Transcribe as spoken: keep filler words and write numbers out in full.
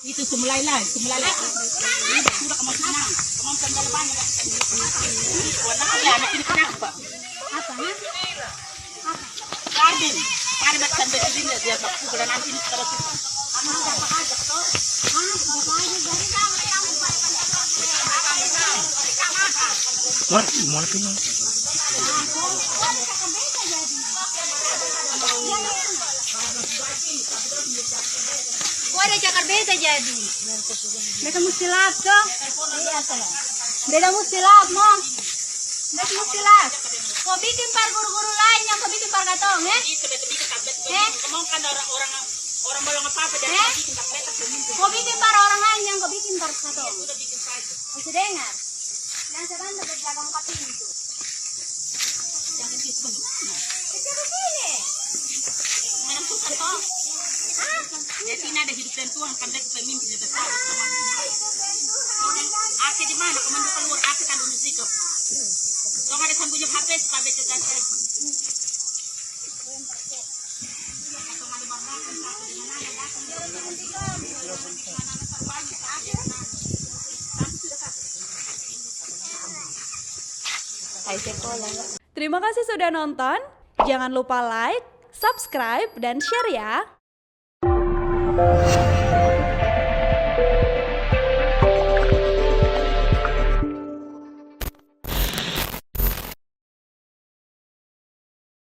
Itu su mulai lai, su mulai lai. Ini sudah kamu senang. Kamu senang banyak. Warna apa ya? Anak ini kenapa? Apa, ha? Garden. Ada buat sampai sini dia buat pukulan nanti terus. Muat, muat ini. Ko ada cakar beta jadi. Beta musti lap to. Beta musti lap mo. Beta musti lap. Ko biking par guru-guru laeng, jang ko biking par katong e. Eh? Ko biking par orang laeng, jang ko biking par katong. Ose dengar. Jang se banta berjaga muka pintu. Jadi ini ada hidup dan Tuhan kan beta pemimpin yang besar. Ake di mana? Komando keluar, ake kan dulu sikap. Tong ada sambunyi H P supaya beta ganti. Terima kasih sudah nonton. Jangan lupa like, subscribe, dan share ya.